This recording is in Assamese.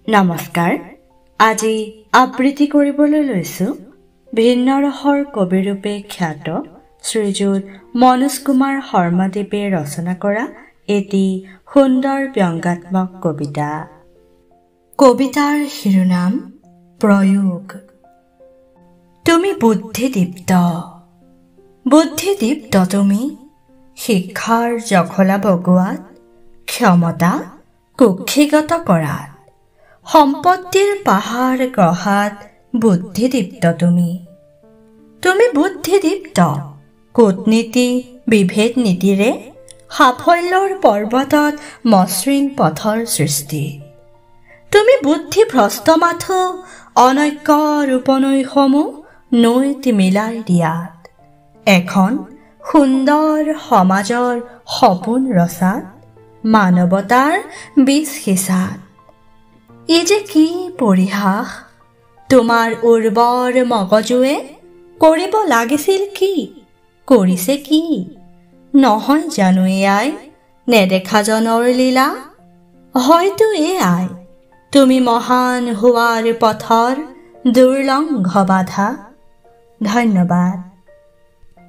নমস্কাৰ। আজি আবৃত্তি কৰিবলৈ লৈছোঁ ভিন্ন ৰসৰ কবিৰূপে খ্যাত শ্ৰীযুত মনোজ কুমাৰ শৰ্মাদেৱে ৰচনা কৰা এটি সুন্দৰ ব্যংগাত্মক কবিতা। কবিতাৰ শিৰোনাম প্ৰয়োগ। তুমি বুদ্ধিদীপ্ত, বুদ্ধিদীপ্ত তুমি, শিক্ষাৰ জখলা বগোৱাত, ক্ষমতা কুক্ষিগত কৰাত, সম্পত্তিৰ পাহাৰ গঢ়াত বুদ্ধিদীপ্ত তুমি। তুমি বুদ্ধিদীপ্ত, কূটনীতি বিভেদ নীতিৰে সাফল্যৰ পৰ্বতত মসৃণ পথৰ সৃষ্টি। তুমি বুদ্ধিভ্ৰষ্ট মাথো অনৈক্যৰ উপনৈসমূহ নৈত মিলাই দিয়াত, এখন সুন্দৰ সমাজৰ সপোন ৰচাত, মানৱতাৰ বীজ সিঁচাত। ই যে কি পৰিহাস! তোমাৰ উৰ্বৰ মগজুৱে কৰিব লাগিছিল কি, কৰিছে কি? নহয় জানো এয়াই নেদেখাজনৰ লীলা? হয়তো এয়াই তুমি মহান হোৱাৰ পথৰ দুৰ্লংঘ বাধা। ধন্যবাদ।